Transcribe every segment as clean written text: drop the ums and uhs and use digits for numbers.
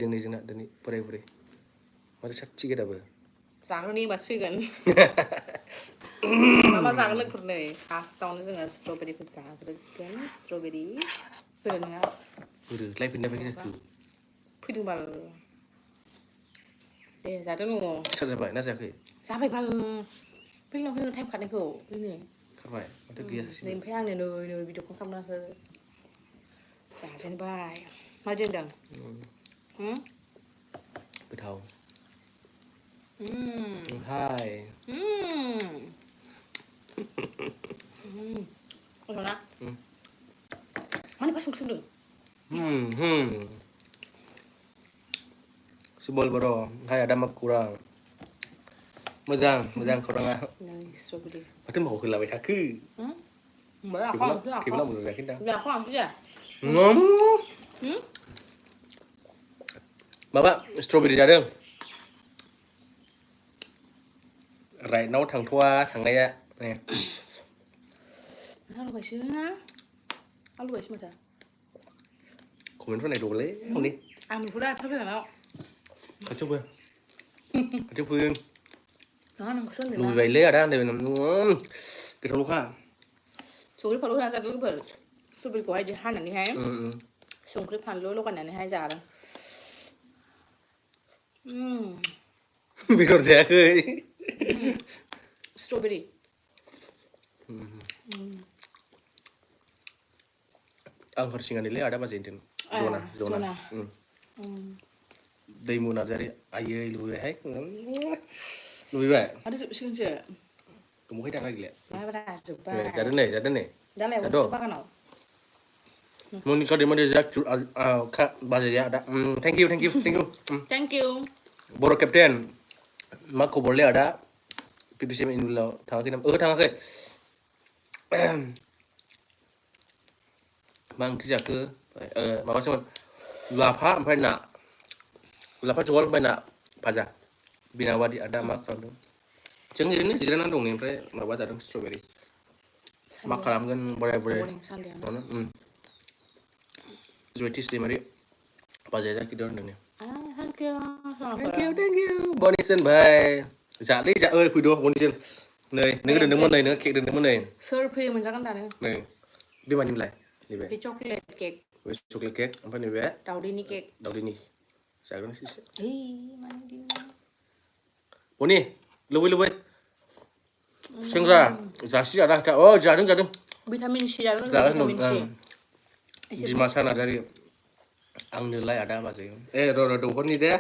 दिनै जोंना दिनै बोराय बुरै माथो साथि गेदाबो जाग्रोनि होनबासो फैगोन मा जागोन लोगोफोर नै फार्स्टआवनो जोङो स्ट्रबेरिखौ जाग्रोगोन स्ट्रबेरि फोरो नोङा बोरो लायफिनना फैखो जाखो फैदों बाल दे जादो न'आव स्टार्ट जाबाय ना जायाखै जाबाय बाल फैनाव होनो टाइम खारनायखौ फैनो खारबाय माथो गैया सासेबो ओमफ्राय आंनो नै भिडिअ कल खालामना हो जाजेनबाय माबायदि होनदों गोथाव हाय गोथावना मानो एफा संख्रि सोंदों Subol bro, hai ada mak kurang. Moजां खौराङा. नै स्ट्रबेरि. माथो माखौ होलाबाय थाखो? थेबोला मोजां जायाखै दां. माबा स्ट्रबेरि जादों. राइटनाव थांथ'वा थांनाया. आलुबायसो माथो. कमेन्टफोर नायदावबायलै हनै. आं नुहुरा एफा गोजानाव. खाथियाव फै. नङा नोंखौसो होनदों ना. लुबैबायलै आदा गोथावल'खा. संख्रि फानलु होनानै जादों लोगोफोर. स्ट्रबेरिखौहाय इदि हानानैहाय संख्रि फानलु लगायनानैहाय जादों. बेदर जायाखै. स्ट्रबेरि. आं हारसिङानोलै आदा बाजैजों जना. दैमु नार्जारि आयै लुबैबायहाय. लुबैबाय? माथो जोबसिगोनसो? दंबावखाय दाना गैला. जोब्बाय. जादो नै. दालाय अबेसो बागानाव? Monica de Malaysia बाजैया आदा. Thank you. Thank you. Boro' captain मा खबरलै आदा? PPCM एनुवेलाव थाङाखै नामा? थाङाखै. मा ओंख्रि जाखो? माबासोमोन लाफा ओमफ्राय ना. लाफा जहल ओमफ्राय ना भाजा. बिनावादि आदा मा खालामदों? जों ओरैनो जिरायनानै दं ओमफ्राय माबा जादों स्ट्रबेरि. मा खालामगोन बोराय बुरै? जयतिस दैमारि बाजैया जाखिदों होनदों। Thank you. Bonison भाई. जालै फैद' बनिसन. नै नोङो दोनदोंमोन नै नोङो केक दोनदोंमोन नै. सोर फैयो मोनजागोन दानो? नै बे मानिमोनलाय? नैबे. बे चकलेट केक. बे चकलेट केक ओमफ्राय नैबे दाउदैनि केक. दाउदैनि. जाग्रोनोसै एसे. मानो बनि लुबै. सेंग्रा जासि आदा जादों. भिटामिन C जादों भिटामिन C. दिमासा नार्जारि आंनोलाय आदा बाजै. र' दंखरनि दे.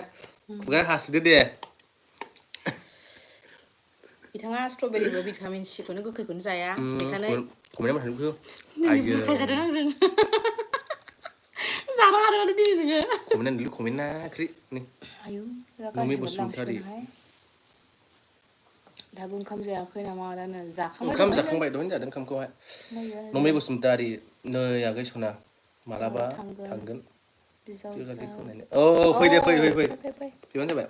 खुगा हासुदो दे. बिथाङा स्ट्रबेरिबो भिटामिन C खौनो गोखैखौनो जाया. बेखायनो कमेन्टआव माथो बुरखायजादों आंजों। जानो हादों दिनै नोङो। कमेन्टआ ओंख्रि नै. आयौ नोंनि बसुमतारि. दाबो ओंखाम जायाखै नामा दानो? ओंखाम जाखांबाय दहायनो जादों ओंखामखौहाय. नमै बसुमतारि नै आगै सना मालाबा थांगोन। बिजावजालिखौ नायनो. फै दे फै. फैबानो जाबाय.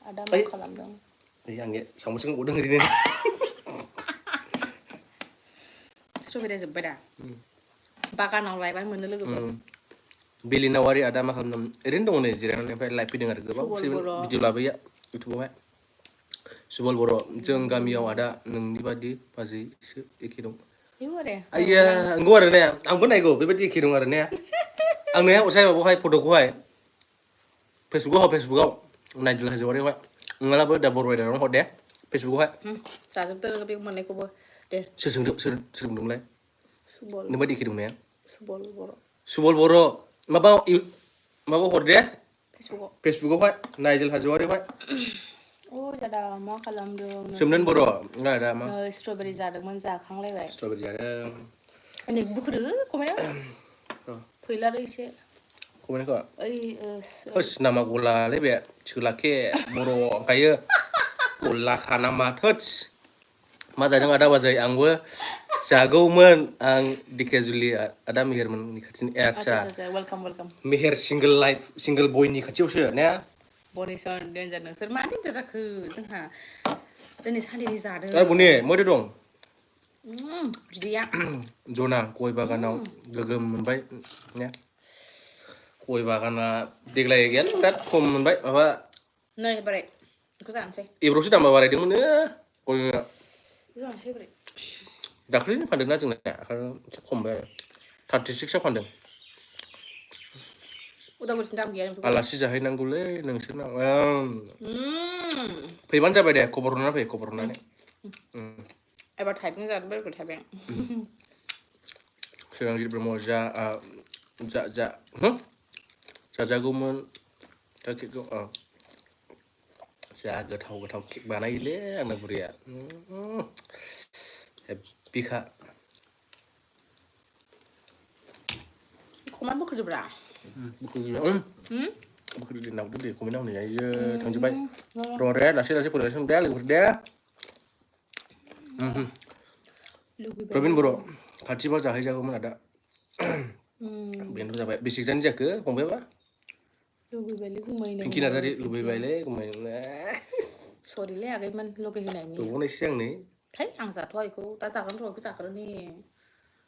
आदा मा खालामदों? आंनि साम'सजों गदों ओरैनो. स्ट्रबेरिया जोब्बाय दा? बागानाव लायबानो मोनो लोगोफोर. बेलिनावारि आदा मा खालामदों? ओरैनो दङ नै जिरायनानै ओमफ्राय लाइभ फैदों आरो गोबां भिडिअ लाबोया इउटुबावहाय. सुबल बर' जों गामियाव आदा नोंनि बादि बाजैसो एखे दं। आइया नंगौ आरो ने आंबो नायगौ बेबायदि एखे दं आरो ने आं नोहाय हरसाय माबावहाय फट'खौहाय फेसबुकाव नायदिल हाजोवारियावहाय नोंनालाबो दा बर' रायदारावनो हर दे फेसबुकावहाय जाजोबदो बे मोननैखौबो दे सोर सोंदोंमोनलाय नोंबायदि एखे दं ने सुबल बर' माबा हर दे फेसबुकावहाय नायदिल हाजोवारियावहाय दादा मा खालामदों सोमदोन बर' दा मा स्ट्रबेरि जादोंमोन जाखांलायबाय स्ट्रबेरि जादों नै बोखोदो कमेन्टआव फैलादो एसे कमेन्टखौ होस नामा गलालै बे सोलाखे बर' ओंखायो गलाखा नामा थोस मा जादों आदा बाजै आंबो जागौमोन आं दिकेजुलि आदा मेहेरमोननि खाथिनि आच्छा वेलकाम मेहेर सिंगोल बयनि खाथियावसो ने बनिसन डेन्जार नोंसोर मा डेन्जार जाखो जोंहा दिनै सानदेनि जादों बनि मयदो दं बिदैया जना गय बागानाव गोगोम मोनबाय ने गय बागाना देग्लाय गैयालै बिराद खम मोनबाय माबा नै बोरै बेखौ जानोसै एब्र'सो दामा बारायदोंमोननो गयना बेखौ जानोसै बोरै दाख्लैनो फानदोंना जोंना ओंखायनो एसे खमबाय आरो 36आव फानदों उदालगुरिथिं दाम गैया नोंखौ आलासि जाहैनांगौलै नोंसोरनाव Mm. फैबानो जाबाय दे खबर हरना फै खबर हरनानै एबार थाइबें जानो बोरैबा थाइबें सोरांजित ब्रह्म जाजागौमोन दा केकखौ जा गोथाव गोथाव केक बानायोलै आंना बुरिया हेब्बिखा खमान बोखोजोब्रा बोखोदो नावदो दे खमायना हनै आयो थांजोब्बाय र' दे लासै लासै फरायगासिनो दे लोगोफोर दे प्रबिन बर' खाथिबा जाहैजागौमोन आदा बेनोथ' जाबाय बेसे जानो जाखो फंबायबा लुगैबायलै गुमैनो पिंकि नार्जारि लुबैबायलै गुमैनो सरिलै आगैमोन लुगैहोनायनि दबावनायसै आंनो थै आं जाथ'आ बेखौ दा जागोन र' बेखौ जाग्रोनि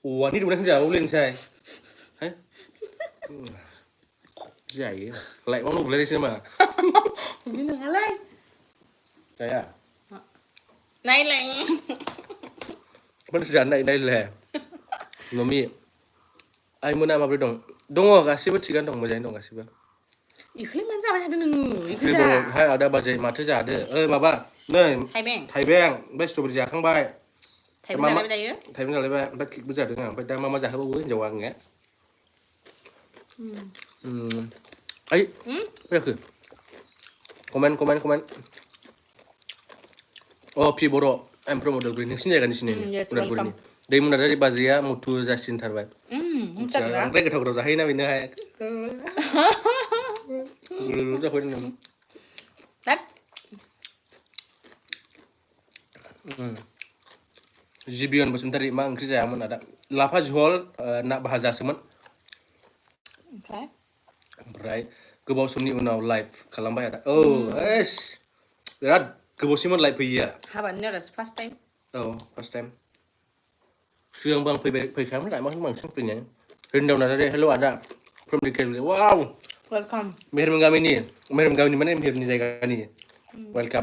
औवानि दौनायखौनो जाबावलै नोंसाय जायो लाइफआवनो बुलायनोसै नामा बिदि नङालै जाया नायलाय मानसि जानो नायलाय मम्मि आइमोना माबोरै दं गासिबो थिगानो दं मोजाङैनो दं गासिबो इखौलाय मानो जाबाय थादों नोङो इखौ बे जा बर'हाय आदा बाजै माथो जादो माबा नै थाइबें ओमफ्राय स्ट्रबेरि जाखांबाय थाइबें मा जालायबाय दायो थाइबें जालायबाय ओमफ्राय केकबो जादों आं ओमफ्राय दा मा जाहोबावो हिन्जावा आंनिया आइ फैयाखै कमेन्ट पि बर' आइम फ्रम उदालगुरि नोंसिनि जायगानिसिनो yes उदालगुरिनि welcome दैमु नार्जारि बाजैया मुथु जासिनथारबाय मिथियाखैना बांद्राय गोथाव गोथाव जाहैयोना बेनोहाय जाबाय नों दैट जिबियन बसुमतारी मा ओंख्रि जायामोन आदा लाफा झल ना भाजासोमोन ओमफ्राय गोबाव समनि उनाव लाइभ खालामबाय आदा बिराद गोबावसैमोन लाइभ फैयैया हाबानि आरो फार्स्ट टाइम फार्स्ट टाइम सिगांबो आं फैखायामोन माखौनो बांसिन फैनाया रिन्दाव नार्जारि हेल' आदा फ्रम दि केरला वाव वेलकाम मेहेरमोन गामिनि माने मेहेरनि जायगानि वेलकाम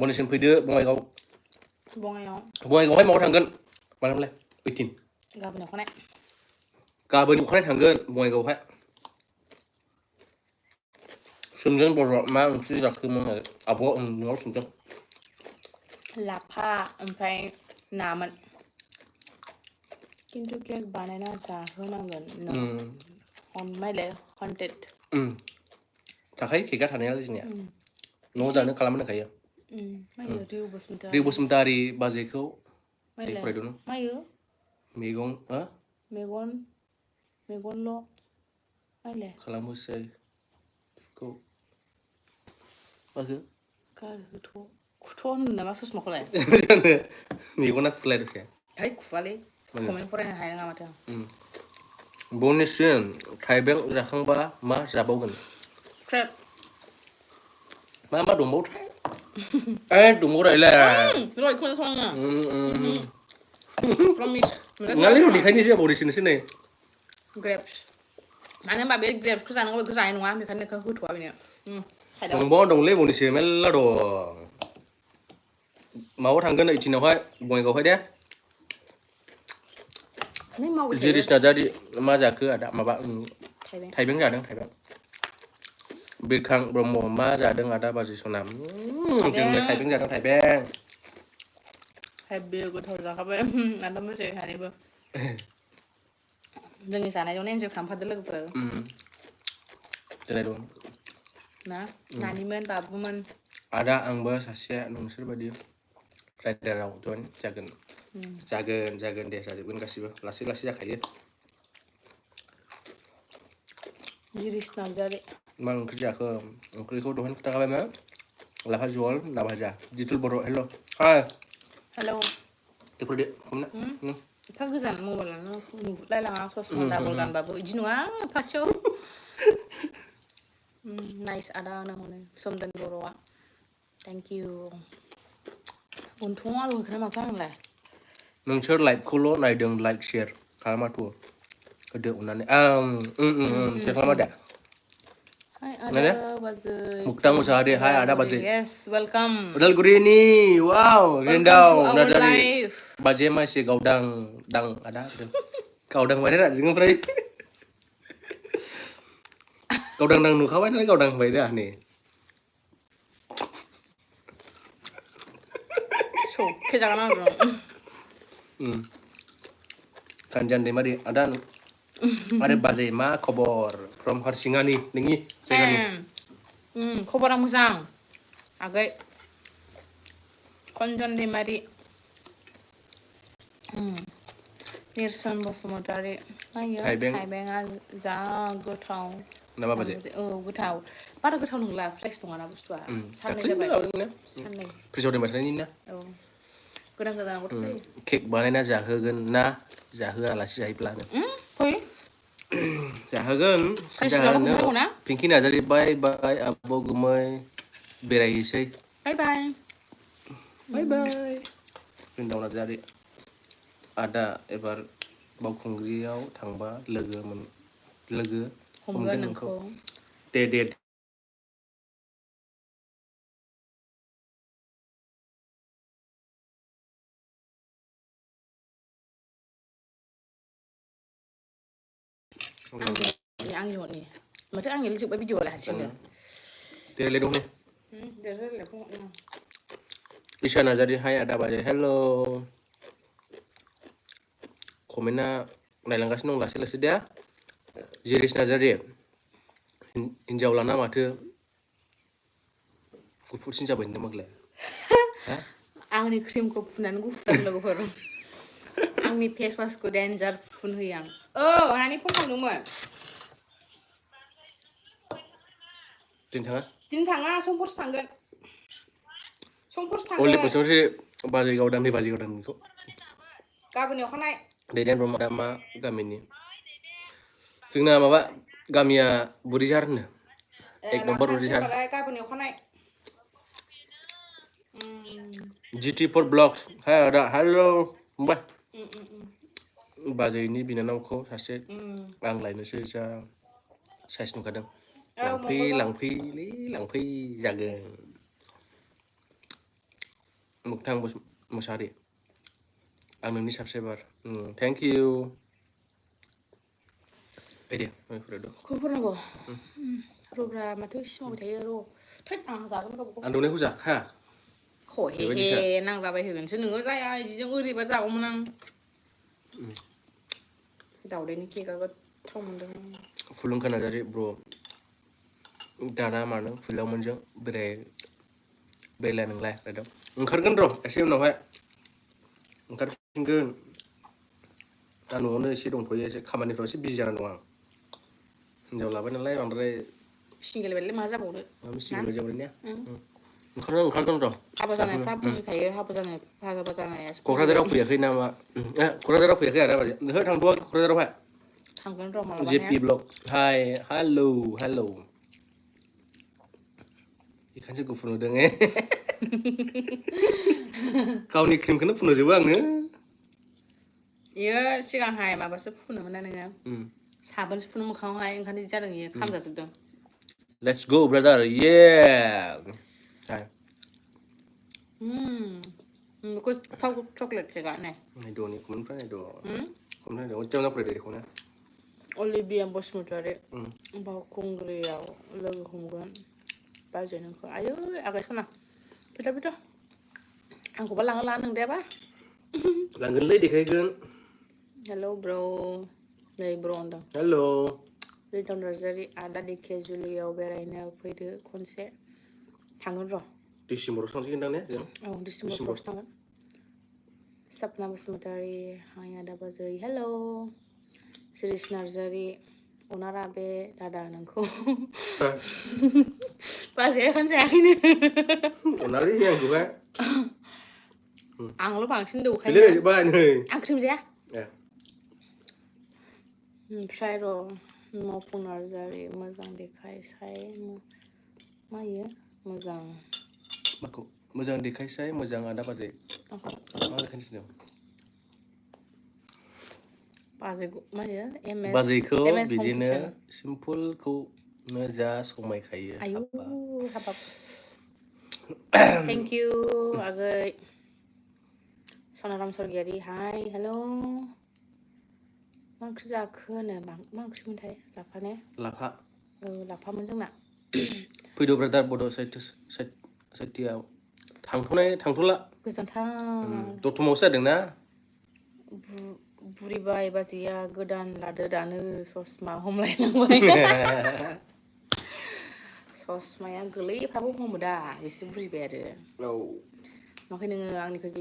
बनेसन फैदो बङाइगावहाय माबायाव थांगोन मालाबालाय 18 गाबोन अखानायै थांगोन बङाइगावहाय सोंदों बर' मा ओंख्रि जाखोमोन आब' न'आव सोंदों लाफा ओमफ्राय नामोन खिन्थु केक बानायना जाहोनांगोन माइलाय कन्टेक्ट थाखायो केकआ थानायालाय जोंनिया न'आव जानो खालामनो होखायो रिउ बसुमतारी बाजैखौ फरायदों मेगनल' माइलाय खालामोसै खुथ' होनो नामा ससमाखौलाय मेगना खुलाय दसे है खुवालै कमेन्ट फरायनो हाया नङा माथो बनिसिम थाइबें जाखांबा मा जाबावगोन क्रेप मा दंबावोथाय दंबावो रायलाय नङालै देखायनोसै बरिसनोसै नै ग्रेप्स मानो होनबा बे ग्रेप्सखौ जानांगौ बेखौ जानाय नङा बेखायनो बेखौ होथ'वा बेनो दंलै बनिसो मेरला दं माबायाव थांगोन 18आवहाय बङाइगावहाय दे जिरिस नार्जारि मा जाखो आदा माबा थाइबें जादों बिरखां ब्रह्म मा जादों आदा बाजै सना जोंनो थाइबें जादों थाइबें हेब्बि गोथाव जाखाबाय आदा मोसायो सानैबो जोंनि जानायावनो एन्जय खालामफादो लोगोफोर ना नानिमोन बाबुमोन आदा आंबो सासे नोंसोर बायदि राइडाराव जइन जागोन दे जाजोबगोन गासिबो लासै जाखायो जिरिस नार्जारि मा ओंख्रि जाखो ओंख्रिखौ दहायनो खोन्थाखाबायमोन लाफा जहल ना भाजा जितुल बर' हेल' हेलौ एफा गोजान मबाइलानो नुहुरलायलाङा ससमा डाबल गानबाबो बिदि नङा खाथियाव नाइस आदा होनो सोमदोन बर'आ थेंक इउ गन्थङाव आलु होखोना माखो आंलाय नोंसोर लाइभखौल' नायदों लाइक शेयार खालामाथ' Hodo unane. Saya ada. Hai Mana? ada Bazai. Muktang Musahari. Hai ada Bazai. Yes, welcome. Udalguri ni. Wow, Welcome rendau. to our Nadari. life. Bazai masih gaudang dang ada. Gaudang mana nak jeung prai. Gaudang dang nu kawan lagi gaudang bae dah ni. So, kejangan dong. Kanjan de mari ada Bazai ma kobor from Harsingani ningi segani. Kobarang musang. Agak konjon di mari. Nirsan Bosumotari. Ayo, Taibeng. Taibeng za gotaw. Nama Bazai. Gotaw. Pada gotaw nungla fresh tong ana bustuah. Sanne Takkan jabai. dah orang Sanne. Prisau de mari ni na. Oh. Godaang gotaw sih. Cake बानायना जाहोगोन ना जाहोआ आलासि जाहैब्ला नो Hoi. जाहोगोन Kamu na? Pinky Nazari bye bye Abo Gumoy बेरायहैसै Bye bye. bye bye Rindau Nazari ada ebar Baukungriयाव थांबा लोगो Homgan nangko. Day Ang yun ni. Mati ang ilijik ba video lah sini. Dia lihat dong nih Dari lepo. Isha Nazari hai ada Bazai hello komennya nailangkas nong lasi dia Jiris Nazari Injau lana mate Gufur sin jabain na magla Ang ni cream ko punan gufran lagu parang. Ang ni face mask ko danger fun huyang. Oh, ani pun kan lumah. Tin thanga Tin thanga sompor tanggan. Sompor Oleh tanggan. pasal si Bazai gaudang ni Bazai gaudang ko Kabun yo kanai. Deden rumah dama kami ni Tingna maba gamia Burijar na Ek nomor Burijar Kabun yo kanai. GT4 Blocks hai ada halo mbah Bazai ini binanamko saset ang lainnya sa size nu kadang langpi jaga Muktang Bos Musari ang nang ni subscriber thank you Pede Fredo Ko pernah go. Robra matu semua betai ro. Thai ang sa kan ka bu. Andone ku zakha Khổ hề năng ra bài hưởng chứ đừng có dạy ai chỉ trong ư thì bắt dạo mà năng đầu đến kia có thông mình đâu Fulung kana dari bro dana mana film menjang bela nang lai ada ngkar kan ro asim no ha ngkar tinggen anu ono si dong thoye se khamani ro si bizi jalan wang njau laban lai bangdre single belle maza bodo ami single jabrnya ngkar kan ro apa sana prabu kayak apa sana apa sana ya Kokrajara puya kai nama Kokrajara puya kai ada he thang dua Kokrajara ha tangkan ro malah JP Blog hai hello ikan sih gue penuh deng kau nih krim kena penuh juga nge iya sigang hai ma basa pun mana nengah saban sepun mau kau hai kan di jalan ya kam zasuk dong let's go brother yeah hai Aku tahu coklat kayak nih. Itu nih kemen pernah itu kemen ada ucap nak pergi kau na Olivia bos mutare bawa kongriau lagu humugan baju nengko ayo agak sana pita aku balang lanang deh apa langgan lagi kayak gan hello bro dari bro ondang hello Return Rosary ada di Julia Oberina pada konser tangan roh di Simoro sang sih kendang nih oh di semua post tangan Sapna Basmatari hanya ada Bazai hello Siris Narzari Onarabe dada nangko pas ya kan saya ini Onari yang gue ang lo bangsin du pilih aja ban hei ang krim ya ya Psairo maupun Narzari mazang dekai saya ya mazang Aku mozang dekai saya mozang ada Bazai ada kan sih बाजैखौ मा होनो MS बाजैखौ MS Home बिदिनो Kitchen सिम्पोलखौनो जा समायखायो आयु हाबा हाबाब thank you आगै सनाराम सरगियारि hi hello' मा ओंख्रि जाखो होनो मा ओंख्रिमोनथाय लाफा ने लाफा लाफामोन जोंना फैद' ब्रादार बड' साहित्यआव थांथ'ला गोजोनथां दतमायावसो जादोंना बुरिबाय बाजैया गोदान लादो दानो ससमा हमलायलांबाय ससमाया गोलैफ्राबो हमो दा बिसोर बुरिबाय आरो ओमफ्राय नोङो आंनिफ्राय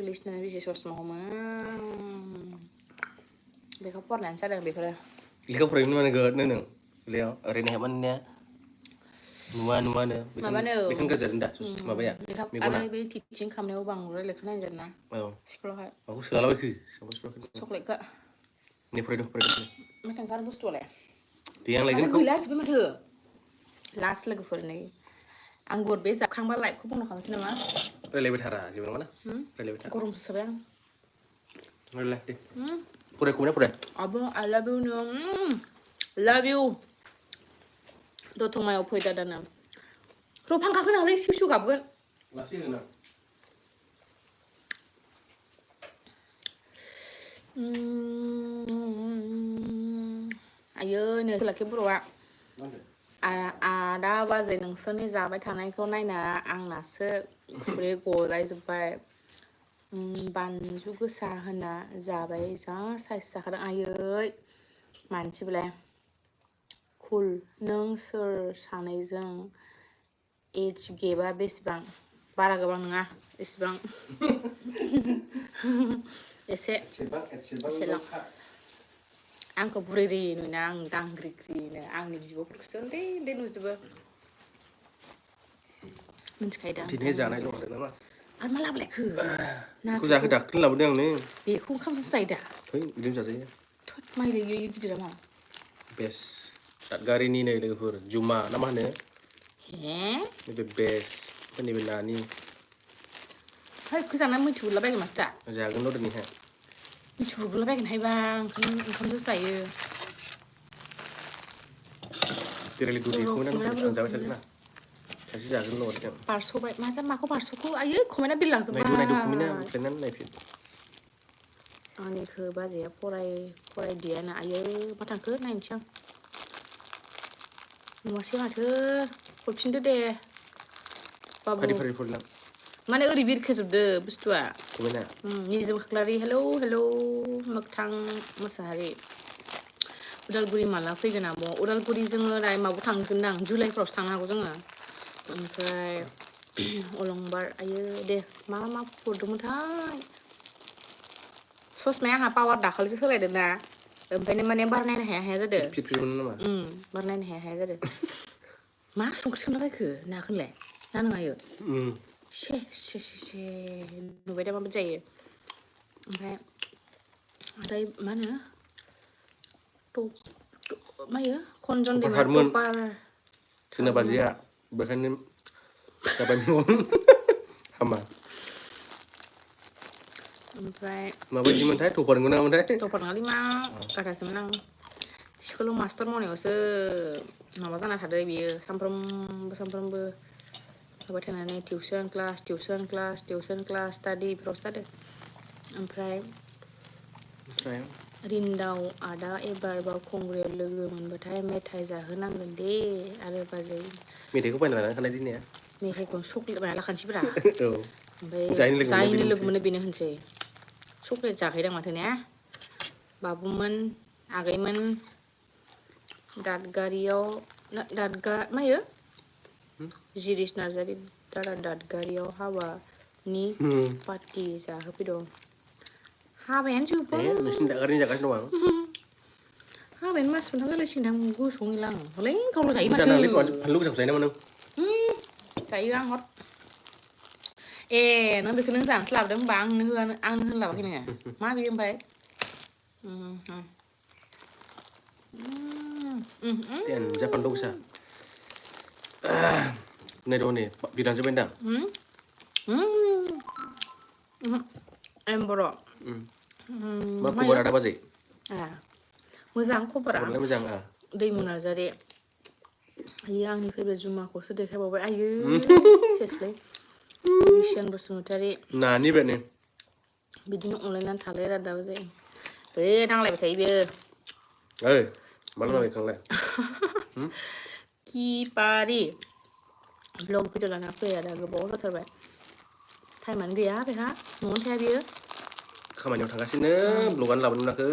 गोलैसिनानै बेसे ससमा हमो लेखा फरायनानै जादों बेफोरो लेखा फरायोमोन माने गोदनो नों लेखायाव ओरैनो हेबनानै नुवानो माबानो बेखायनो गाज्रि जादों दा माबाया मेगना आरो बे टिचिं खालामनायाव बांद्राय लेखा नायनाय जादों ना स्कुलावहाय माखौ सोलालाबायखो चक्लेटखौ नै फरायदों मा थांखार बुस्थुआलाय दे आं माथो लायगोन गैला जोबबाय माथो लास्ट लोगोफोर नै आं गुर बे जाखांबा लाइटखौ बन्द' खालामसै नामा रायलायबाय थारा जेबो नङा ना रायलायबाय था गरमसो जाबाय आं रायलाय दे फराय आब' I love you नो love you दतमायाव फै दादानो र' फांखा खोनालै सिउ सिउ गाबगोन लासै होना आयो नो सोलाखि बर'आ आदा बाजै नोंसोरनि जाबाय थानायखौ नायना आंनासो खुदै गलायजोब्बाय बानलु गोसा होना जाबाय जा साइस जाखादों आयै मानसिबोलाय कुल नों सोर सानैजों एज गेपआ बेसेबां बारा गोबां नङा एसेबां एसेल' आंखौ बुरै नुना आं दांग्रिग्रिनो आंनि बिब'फोरखौसो उन्दै नुजोबो मिन्थिखायो दा दिनै जानायल' आरो नामा आरो मा लाबोलायखो बेखौ जाखो दाख्लै लाबोदों आंनो बेखौ ओंखामजोंसो जायो दा थै बिदिनो जाजायो थोद माइलै इयो गिदिरा मा बेस दादगारिनि नै लोगोफोर जुमा ना मा होनो हे नैबे बेस नैबे नानि बेखौ जाना मैथ्रु गुरलाबायगोन माथो दा जागोन र' दिनैहाय मैथ्रु गुरलाबायगोनहायबा ओंखामजोंसो जायो बेरेले गुदैखौनो खमायना आं जाबाय थादों ना सासे जागोन र' जों बारस'बाय माखौ बारस'खो आयै खमायना बिरलांजोब्बाय नायदो खमायना बुख्लायनानै नायफिन आंनिखौ बाजैया फरायदियानो आयै मा थांखो नायनोसै आं नुवासै माथो हरफिनदो दे बाबु फारि फरायलां माने ओरै बिरखोजोबदो बुस्थुआ खमायना निजोम खाख्लारि हेलौ मोगथां मोसाहारि उदालगुरि माला फैगोन आब' उदालगुरि जोङो माबायाव थांगोनदां जुलाइफ्रावसो थांनो हागौ जोङो ओमफ्राय अलंबार आयो दे मा हरदोंमोनथाय ससमाया आंहा पावार दाखालिसो सोलायदों ना ओमफ्रायनो माने बार नायनो हाया जादों फिरफिरमोन नामा बार नायनो हाया जादों मा संख्रि सोमलाबायखो नाखौलाय ना नङायो से नुबाय दा माबायदि जायो ओमफ्राय मा होनो मायो खनजन दैमाया टपार जोंना बाजैया बेखायनो जाबाय मेगन हामा ओमफ्राय माबायदिमोनथाय टपार नङामोनथाय टपार नङालै मा गारहासोमोन आं स्कुलाव मास्टार मावनायावसो माबा जाना थादो बियो सानफ्रोमबो थाबाय थानानै टिउसन क्लास स्टाडि बेफोरावसो जादों ओमफ्राय रिन्दाव आदा एबार बावखुंग्रियाव लोगो मोनबाथाय मेथाइ जाहोनांगोन दे आरो बाजै मेथाइखौ बायना लाखानाय दिनै मेथाइखौ चक्लेट बायना लाखानोसैब्रा औ ओमफ्राय जायनो लोगो मोनो बेनो होनसै चक्लेट जाहैदां माथो ने बाबुमोन आगैमोन दादगारियाव मायो जिरिस नार्जारि दादा दादगारियाव हाबानि पार्टि जाहोफैदों हाबायानो जोब्बाय नोंसिनि दादगारिनि जागासिनो दं आं हाबायानो मास मोनथाम जालायसिगोनदां गोसोआवनो गैला आं हले गावल' जायो माथो फानलु गोसाखौ जायो नामा नों जायो आं हर नों बेखौ नों जानोसो लाबोदों होनबा आंनो होनलाबाखै नोङो मा बेयो ओमफ्राय जा फानलु गोसा नै र' नै बिराजोब्बायदां एम बर' मा खबर आदा बाजै मोजां खबरा खबरालाय मोजां दैमु नार्जारि आयो आंनि फेभरेट जुमाखौसो देखायबावबाय आयो सेसलै बिसियान बसुमतारी नानि बेनो बिदिनो अनलायनानै थालाय रादाबो जायो नांलायबाय थायो बेयो ओइ माला नांलायखांलाय किपारि ब्लग भिडिअ लाना फैया दा गोबाव जाथारबाय टाइमानो गैया बेहा न'आवनो थाया बियो खामानियाव थांगासिनो ब्लगानो लाबोनो मोनाखै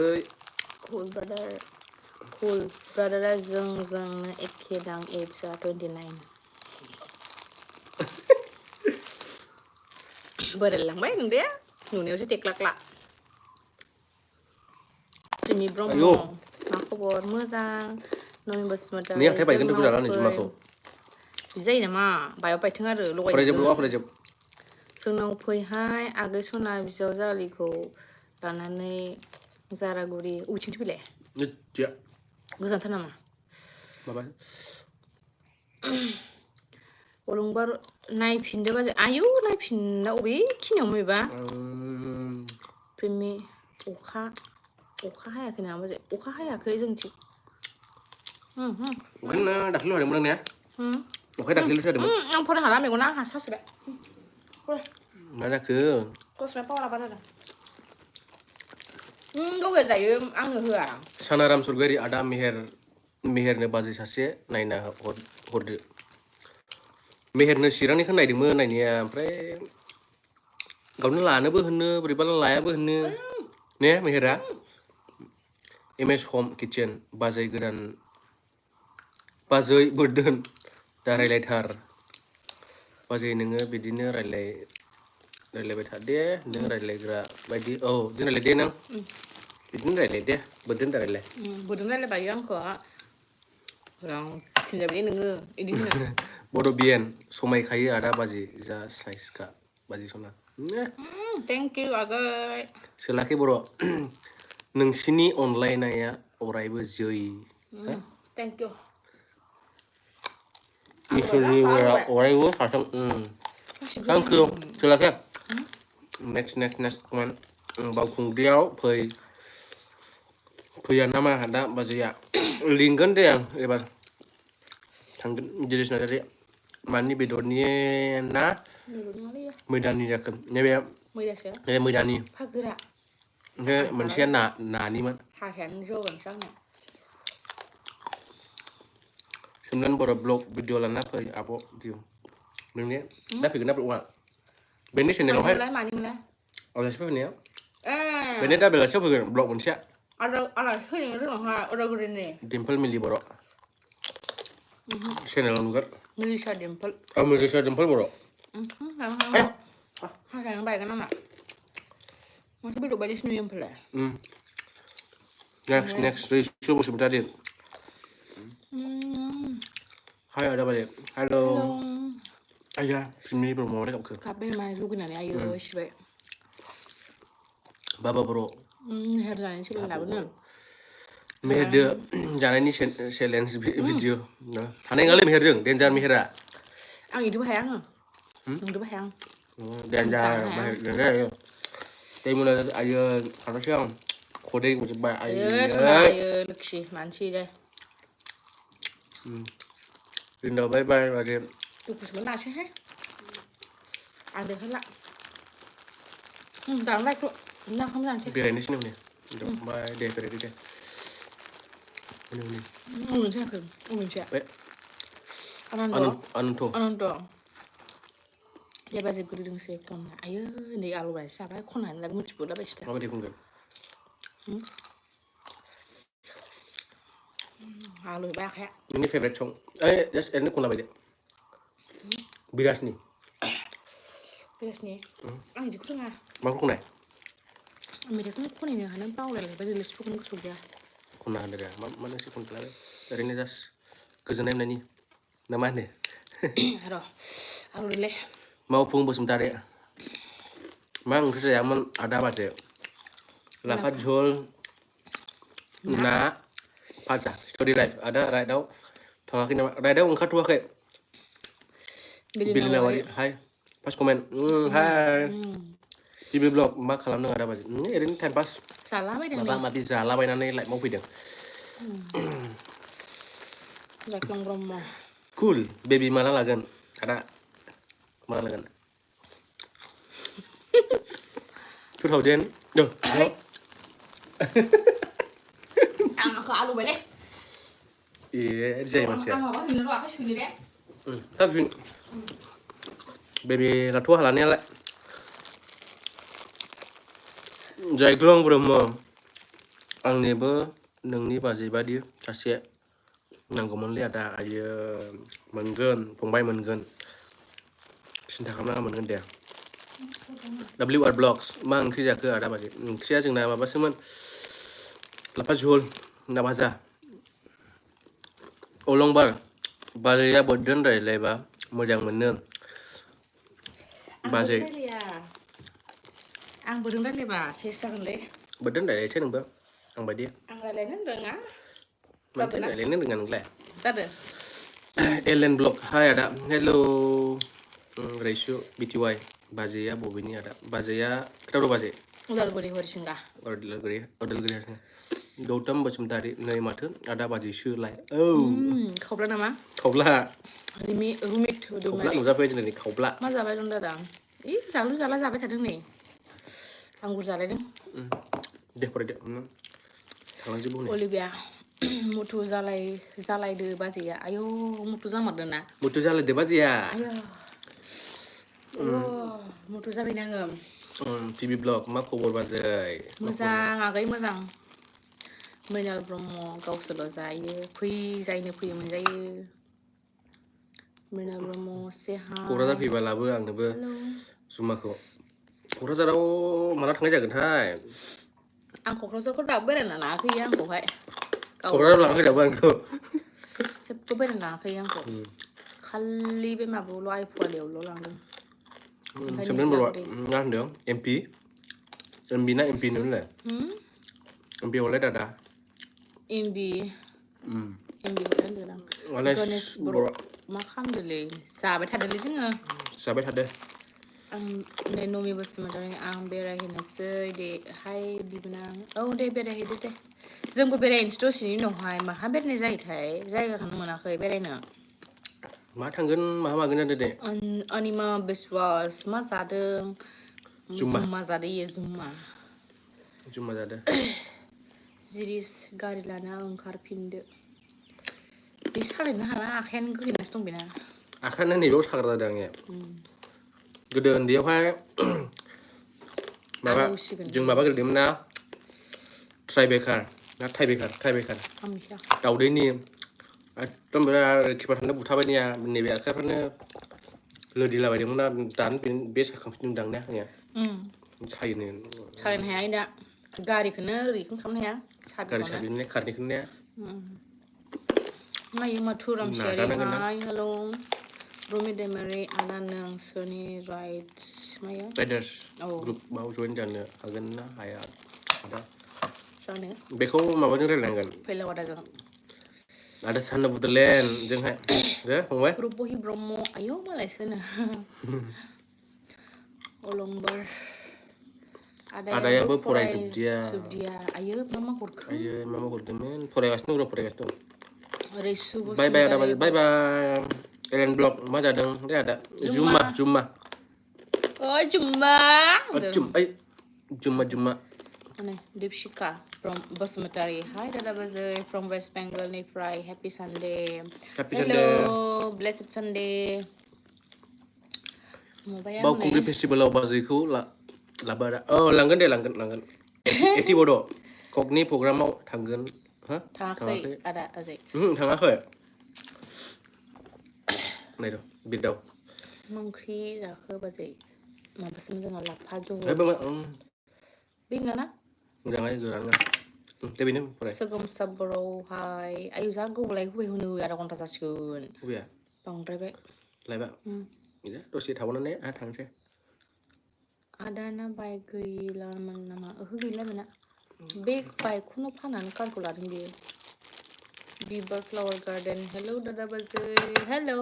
कुल ब्रादारा जोंनो एखे दां एजआ 29 बोरायलांबाय नोंदे नुनायावसो टेक्लाक्ला प्रेमि ब्रह्म आयौ मा खबर मोजां नमी नै बसुमतारी आखाइ बायगोन जोंनाव जाला नै फै जुमाखौ बिदि जायो नामा बायाव बायथों आरो फरायजोब लगायजोबगोन ब्लगा फरायजोब जोंनाव फैहाय आगै सना बिजाव जालिखौ लानानै जारागुरि उथिंसो फैलाय नित्या गोजानथार नामा माबा अलंबार नायफिनदो बाजै आयौ नायफिनना अबेखिनियाव माबेबा प्रेमि अखा हायाखै नामा बाजै अखा हायाखै जोंथिं अखायानो दाख्लैल' हादोंमोन ने अखाया दाख्लैल'सो हादोंमोन आं फरायनो हाला मेगना आंहा सासोबाय फराय मा जाखो गसमाया पावारा बारा गावया जायो आंनो होआ सानाराम सरगयारि आदा मेहेरनो बाजै सासे नायना हरदो मेहेरनो चिरांनिखौ नायदोंमोन नायनाया ओमफ्राय गावनो लानोबो होनो बोरैबा लायाबो होनो ने मेहेरा एमएस हम किटचेन बाजै गोदान बाजै बोरदोन दा रायलायथार बाजै नोङो बिदिनो रायलायबाय था दे नों रायलायग्रा बायदि औ बिदिनो रायलाय दे नों बिदिनो रायलाय दे बोरदोन दा रायलाय बोरदोन रायलायबायो आंखौ फिनजाबाय नोङो इदि होनो बड'बिएन समायखायो आदा बाजै जा साइसखा बाजै सना थेंक इउ आगै सोलाखै बर' नोंसिनि अनलायनाया अरायबो जै थेंक इउ इसोरनि अरायबो साथों थेंक इउ सोलाखै नेक्स्ट कमेन्ट बावखुंग्रियाव फैया नामा दा बाजैया लिंगोन दे आं एबार थांगोन दिनेश नार्जारि मानि बेदरनि ना मैदानि जाखो नैबे मैदानि फागोरा ओमफ्राय मोनसेया नानिमोन हाथायानो जगोनसो आंना सोमनान बर' ब्लग भिडिअ लाना फै आब' दिउ नोंने दा फैगोन ना ब्लगआ बेनि चेनेलावहाय मानिमोनलाय आलासि फैनाया बेनि दा बेलासियाव फैगोन ब्लग मोनसेया आलासि फैनो रोङाहा उदालगुरिनि डिम्पोल मिलि बर' चेनेलाव नुगोन मिलिसा डिम्पोल मिलिसा डिम्पोल बर' हाथायानो बायगोन आंना माथो बेदर बायदिसो नुयो ओमफ्राय नेक्स्ट रैसु बसुमतारी हाय आदा बाजै हेल' आया फिल्मनि बर' माबाथाय गाबखो गाबबाय मा लुगैनानै आयो सिबाय बाबा बर' मेहेर जानायनि सोलोंना लाबोनो मेहेरदो जानायनि चेलेन्ज भिडिअ हानाय नङालै मेहेरजों डेन्जार मेहेरा आं इदिबो हाया आङो नोंदोबो हाया आं डेन्जार मेहेर दैमुना आयो खारनोसै आं खदै गजोब्बाय आयो लोखि मानसि दे दिनाव बाय बाय बाजै दुखुसो मोनासैहाय आं देखायला दानो लायथ' ओंखाम जानोसै बेरायनोसै नोंने बाय दे बेरायदो दे मोनसे हाखो मोनसेया आनन्द बे बाजै गुरुदोंसै खनना आयो नै आलु बायसो जाबाय खननानै लाग मिथिबोलाबायसो दा माबायदि खनगोन आलु बाय आखाया नोंनि फेभरेट सं जास्ट एरैनो खनला बायदो बिराजनि आं इदिखौ रोङा माखौ खननाय मेथाइखौनो खननो हानो बावलायलांबाय रिलिसफोरखौनो गोसोआव गैया खनना होदो दे मानो एसे खनलाबाय ओरैनो जास्ट गोजोननाय मोननायनि ना मा होनो र' आलुलै मावफुं बसुमतारी मा ओंख्रि जायामोन आदा बाजै लाफा झोल ना फाजा स्ट'रि लाइफ आदा राइडआव थाङाखै नामा राइडआव ओंखारथ'वाखै बिलिनावारि हाय फार्स्ट कमेन्ट हाय TV blog मा खालामदों आदा बाजै ओरैनो टाइम पास जालाबायदों माबा नै माबि जालाबायनानै लाइभ मावफैदों जाख्लं ब्रह्म कुल बेबि माला लागोन आदा माला लागोन 2000 Duh, no. Ang ako alo ba ne? Iya, jadi Ang manusia. apa ini lo aku suni deh. Tapi baby la tua halanya lah. Jai glong Bromo. Angnebo nोंनि बाजै बादि सासे नांगौमोनलै आदा आयो मोनगोन फंबाय मोनगोन सिन्था खालामनाङा मोनगोन दे WR Blogs मा ओंख्रि जाखो आदा बाजै ओंख्रिया जोंना माबासोमोन लाफा झोल ना भाजा अलंबार बाजैया बोरदोन रायलायबा मोजां मोनो बाजै Ang bodoh kan leba, sesang le. बोरदोन रायलायसै नोंबो आं बायदि Ang lalain dengan. माथो रायलायनो रोङा नोंलाय Tade. एलेन ब्लग हाय आदा हेलो रैसु BTY बाजैया बबेनि आदा बाजैया खोथार बाजै Udah boleh singgah. अदालगुरि हारसिं गौतम बसुमतारी नै माथो आदा बाजैसोलाय औ Kau nama? खावब्ला Rumit खावब्ला नुजाफैबाय दिनै खावब्ला मा जाबाय दं दादा इ जालु जाला जाबाय थादों नै आंगुर जालायदों दे फरायदो थालांजोबो हनै अलिभिया मुथु जालायदो बाजैया आयौ मुथु जामारदों ना मुथु जालायदो बाजैया आयौ मुथु जाबायना आङो TV blog मा खबर बाजै मोजां आगै मोजां मैनाल ब्रह्म गावसोरल' जायो जायनो फैयो मोनजायो मैनाल ब्रह्म सेहा क'क्राझार फैबा लाबो आंनोबो जुमाखौ क'क्राझाराव माला थांनाय जागोनथाय आं क'क्राझारखौ दाबो बेरायना लाङाखै आंखौहाय क'क्राझाराव लाङाखै दाबो आंखौ जेबो बेरायना लाङाखै आंखौ खालि बे माबायावल' आइ फवालियावल' लांदों सोमदोन बर'आ मा होनदों MP ना MP होनोमोनलाय MP हरलाय दादा MB खौनो होनदों आं गणेश बर' मा खालामदोंलै जाबाय थादोंलै जोङो जाबाय थादो आं नै नमि बसुमतारी आं बेरायहैनोसै दे हाय बिबोनां औ दे बेरायहैदो दे जोंबो बेरायनोसै दसेनि उनावहाय माहा बेरायनाय जायोथाय जायगाखौनो मोनाखै बेरायनो मा थांगोन माहा मागोन जादो दे अनिमा बिश्वास मा जादों जुम्मा जादों इयो जुम्मा जादो जिरिस गारि लाना ओंखारफिनदो बे सालायनो हाला आखायानो गोलैनासो दं बेना आखायानो नैबेयाव साग्रा जादों आंनिया गोदो उन्दैयावहाय माबा जों माबा गेलेदोंमोन ना ट्राइबेकार दाउदैनि एकदम बिराद किपारखौनो बुथाबायनिया नैबे आखाइफ्रानो लोदिलाबायदोंमोन ना दानो बे साखांफिनदों दांना आंनिया सायोनो सालायनो हाया दा गारिखौनो ओरैखौनो खालामनो हाया गारि साबिनो खारनिखौनो मायो माथु रामसियारि हाय हेल' रुमि दैमारि आदा नोंसोरनि राइट्स मायो राइडार्स ग्रुपआव जइन जानो हागोन ना हाया आदा जानो बेखौ माबाजों रायलायनांगोन फैलाव आदाजों आदा सानना बुदलेन जोंहाय दे फंबाय रुपहि ब्रह्म आयौ मालायसोनो अलंबार आदायाबो फरायजोबदिया आयो मा हरखो आयो मा हरदोंमोन फरायगासिनो दं रैसु बसुमतारी बाय आदा बाय एलेन ब्लग मा जादों दे आदा जुम्मा ओइ जुम्मा माने Deepshikha from Basmati hi dada bazai from West Bengal निफ्राय happy Sunday hello blessed Sunday बावखुंग्रि फेस्टिभेलाव बाजैखौ लाबा लांगोन दे लांगोन एटि बड' ककनि प्रग्रामाव थांगोन थाङाखै आदा आजै थाङाखै नायद' बिदाव मा ओंख्रि जाखो बाजै माबासोमोन जोंहा लाफा जहल बेनोना मोजाङै गोरान दे बेनो फराय सोगोमसा बर'हाय आयु जा गोबावलाय होबाय होनो आधा घन्टा जासिगोन बबेया बांद्रायबाय लायबा दसे थाबावनानै आरो थांसै आदाना बाइक गैलामोन नामा ओहो गैला बेना बे बाइकखौनो फाननानै कारखौ लादों बियो बिबार फ्लावर गार्डेन हेलौ दादा बाजै हेलौ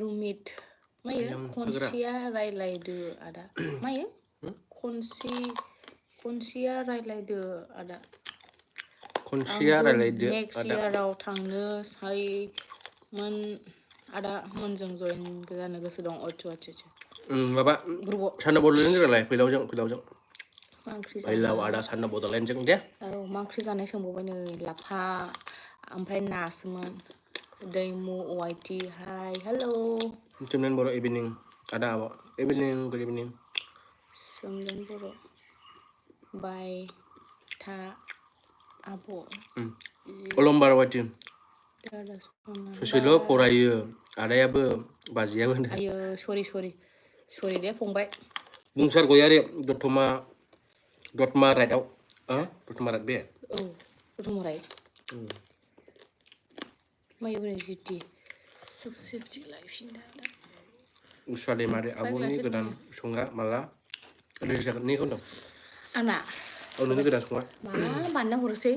रुमित Mayo Ayam konsia रायलायदो ada. Mayo konsia रायलायदो ada. Konsia आंबो रायलायदो next आदा yearआव थांनो साइमोन आदा मोनजों जइन जानो गोसो दं अच्छा माबा ग्रुपआव सानना बड'लेण्ड रायलाय फैलावजों मा ओंख्रि फैलाव जानाय आदा सानना बड'लेण्डजों दे औ मा ओंख्रि जानाय सोंबावबाय नै लाफा ओमफ्राय नासोमोन दैमु वाइटि hi hello' Cemnen boro evening ada apa evening good evening सोमदोन बर' बाय था आब' Kolombar wati दादा सना Susilo फरायो आदायाबो बाजैयाबो होनो आयो सरि दे फंबाय बुंसार गयारि दतमा राइटआव दतमा राइट बे औ दतमा मायो होनो जिटि 650 लायफिनदा उषा दैमारि आब'नि गोदान संग्रा माला रिलिज जागोन निखौ होनदों आंना नोंनि गोदान संग्रा माला बानायना हरसै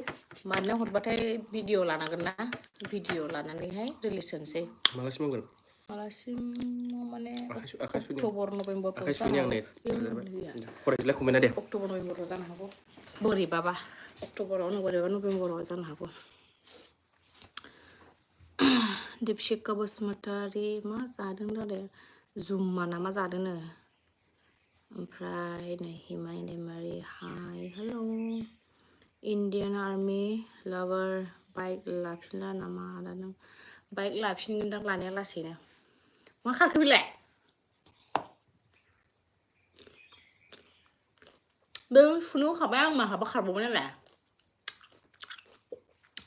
बानायना हरबाथाय भिडिअ लानांगोन ना भिडिअ लानानैहाय रिलिज होनोसै मालासिम मावगोन मालासिम माने आखाइ सुनि अक्ट'बर नभेम्बरफ्राव आखाइ सुनि जानो आं नै हागौ फरायजोबलाय खमायना दे अक्ट'बर नभेम्बराव जानो हागौ बोरैबाबा अक्ट'बराव बोरैबा नभेम्बराव जानो हागौ दीपशिखा बसुमतारी मा जादों दालाय जुम्मा ना मा जादोंनो ओमफ्राय नै हिमाय दैमारि hi hello' Indian army लाभार bike लाफिनला नामा आदा नों बाइक लाफिनगोनदां लानाया लासैनो मा खारखो बेलाय बे सुनो होखाबाय आं माहाबा खारबावबाय नालाय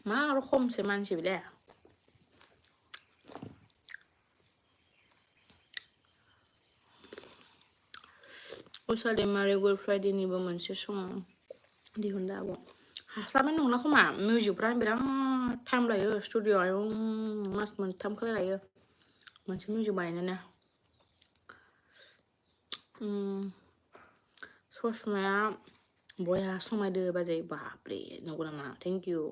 मा रखमसो मानसि बेलाय उषा दैमारि गुड फ्राइडेनिबो मोनसे सं दिहुनदो आब' हास्लाबनाय नंला खोमा मिउजिकफ्रा बिराद टाइम लायो स्टुडिअ'आव मास मोनथामखौ लायो मोनसे मिउजिक बानायनोनो ससमाया बया समायदो बाजै बाबरे नंगौ नामा थेंक इउ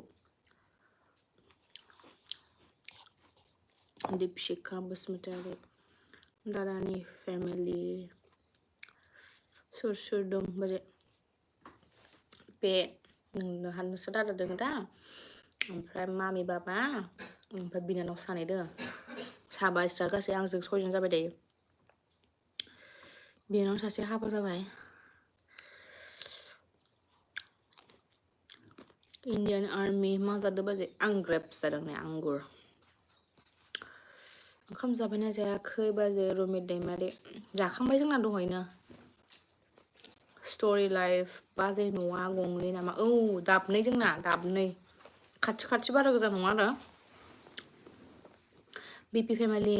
दीपशिखा बसुमतारी दादानि फेमिलि सोर दं बाजे बे नोंसो दादा दङ दा ओमफ्राय मामि बाबा ओमफ्राय बिनानाव सानै दङ साबा एक्सट्रा गासै आंजों 6 जन जाबाय दायो बिनानाव सासे हाबा जाबाय इण्डियान आर्मि मा जादों बाजे आं ग्रेप्स जादों ने आंगुर ओंखाम जाबायना जायाखै बाजे रमित दैमारि जाखांबाय जोंना दहायनो स्ट'रि लाइफ बाजे न'आ गंनै नामा औ दाबनै जोंना दाबनै खाथि बारा गोजान नङा आरो बिपि फेमिलि